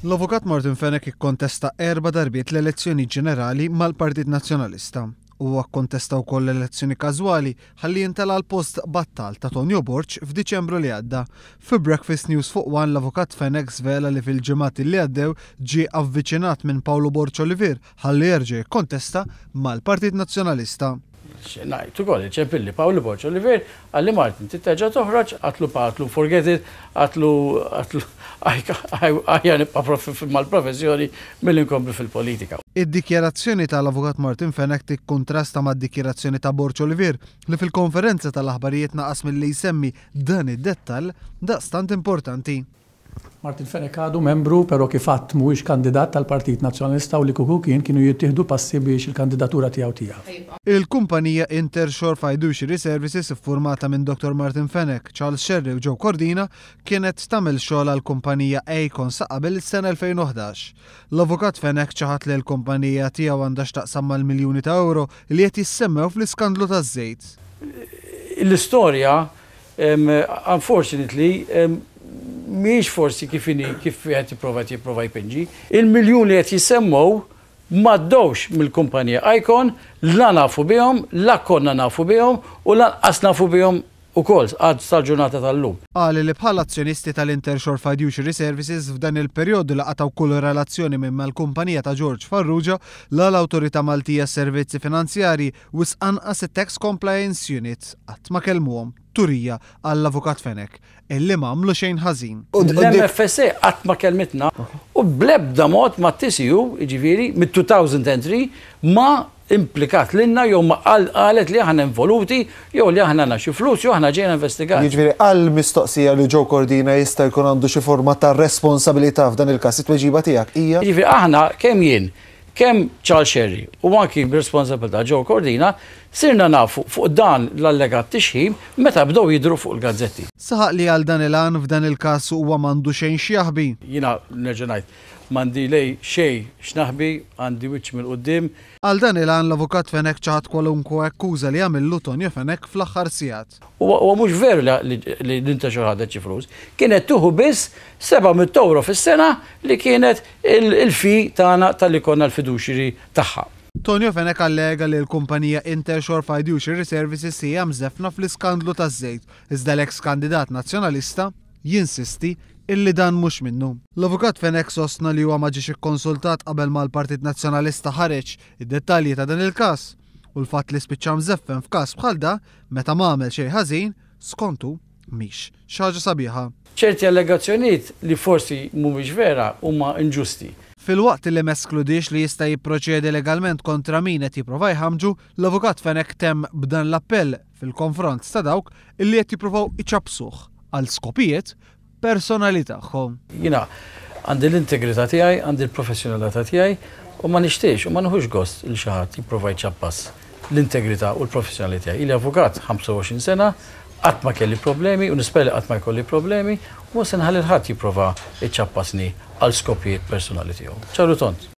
L-Avukat Martin Fenech ikkontesta erba' darbiet l-elezzjoni ġenerali mal-Partit Nazzjonalista. Huwa kkontesta wkoll l-elezzjoni każwali ħalli jintela' l-post battal ta' Tonio Borg f'Diċembru li għadda. Fi Breakfast News fuq One l-Avukat Fenech żvela li fil-ġimgħat li għaddew ġie avviċinat minn Paolo Borg Olivier ħalli jerġa' jikkontesta mal-Partit Nazzjonalista. Ngħid ukoll iċempilli Pawlu Borg Olivier qalli Martin trid terġa' toħroġ, għadtlu pa għadtlu forget it, għadtlu għadtlu aħjar nibqa' mal-professjoni milli nkompli fil-politika. Id-dikjarazzjoni tal-Avukat Martin Fenech tikkuntrasta mad-dikjarazzjoni ta' Borg Olivier li fil-konferenza tal-aħbarijiet naqas milli jsemmi dan id-dettall daqstant importanti. Martin Fenech għadu membru pero kif għadt mhuwiex kandidat tal-Partit Nazzjonalista u li kieku kien, kienu jittieħdu passi biex il-kandidatura tiegħu tieqaf. Il-kumpanija Intershore Fiduciary Services iffurmata minn Dottor Martin Fenech, Charles Scerri u Joe Cordina kienet tagħmel xogħol għall-kumpanija Aecon sa qabel is-sena 2011. L-Avukat Fenech ċaħad li l-kumpanija tiegħu għandha x'taqsam mal-miljuni ta' ewro li qed jissemmew fl-iskandlu taż-żejt. L-istorja Unfortunately, mhijiex forsi kif inhi kif wieħed jipprova qed jipprova jpinġi. Il-miljuni li qed jissemmew m'għaddewx mill-kumpanija Icon, la nafu bihom, la konna nafu bihom u lanqas nafu bihom ukoll għad sal-ġurnata tal-lum. Qal li bħala azzjonisti tal-Intershore Fiduciary Services f'dan il-perjodu li qatgħu kull relazzjoni minn mal-kumpanija ta' George Farrugia, la l-Awtorità Maltija għas-Servizzi Finanzjarji Wisq anqas it-Tax Compliance Unit qatt ma kellmuhom, turija, qal l-Avukat Fenech, illi ma għamlu xejn ħażin. L-MFSA qatt ma kellmitna u bl-ebda mod ma t-TCU, jiġifieri, mit-2003 ma implikat lilna jew ma qalet li aħna involuti jew li aħna għandna xi flus jew aħna ġejna investigati. Jiġifieri għall-mistoqsija li Joe Cordina jista' jkun għandu xi forma ta' responsabilità f'dan il-każ, it-tweġiba tiegħek hija? Jiġifieri aħna kemm jien Kemm Charles Scerri u anki b'responsabilità Joe Cordina sirna nafu fuq dan l-allegat tixħim meta bdew jidhru fuq il-gazzetti. Saħaq li għal dan il-għan f'dan il-każ huwa m'għandu xejn x'jaħbi. Jiena nerġa' ngħid, m'għandi lej xejn x'naħbi, għandi wiċċ mill-quddiem. Għal dan il-għan l-Avukat Fenech ċaħad kwalunkwe akkuża li għamillu Tonio Fenech fl-aħħar sigħat. Huwa mhux veru li l-Intershore ħadet xi flus. Kienet tieħu biss 700 ewro fis-sena li kienet il-fee tagħna talli konna l-fiduciary tagħha. Tonio Fenech allega li l-kumpanija Intershore Fiduciary Services hija mżeffna fl-iskandlu taż-żejt, iżda l-eks kandidat Nazzjonalista jinsisti illi dan mhux minnu. L-Avukat Fenech sostna li huwa ma ġiex ikkonsultat qabel ma l-Partit Nazzjonalista ħareġ id-dettalji ta' dan il-każ u l-fatt li spiċċa mżeffen f'każ bħal da meta m'għamel xejn ħażin, skont hu, mhix xi ħaġa sabiħa. Ċerti allegazzjonijiet li forsi mhumiex vera huma inġusti. Filwaqt li m'eskludiex li jista' jipproċedi legalment kontra min qed jipprova jħammġu, l-Avukat Fenech temm b'dan l-appell fil-konfront ta' dawk li qed jippruvaw iċappsuh għal skopijiet personali tagħhom. Jiena għandi l-integrità tiegħi, għandi l-professjonalità tiegħi u ma nixtieqx u ma nieħux gost li xi ħadd jipprova jċappas l-integrità u l-professjonalità tiegħi. Ili avukat 25 sena, qatt ma kelli problemi u nispera li qatt ma jkolli problemi u mhux se nħalli 'l ħadd jipprova jċappasni għal skopijiet personali tiegħu. Ċar u tond.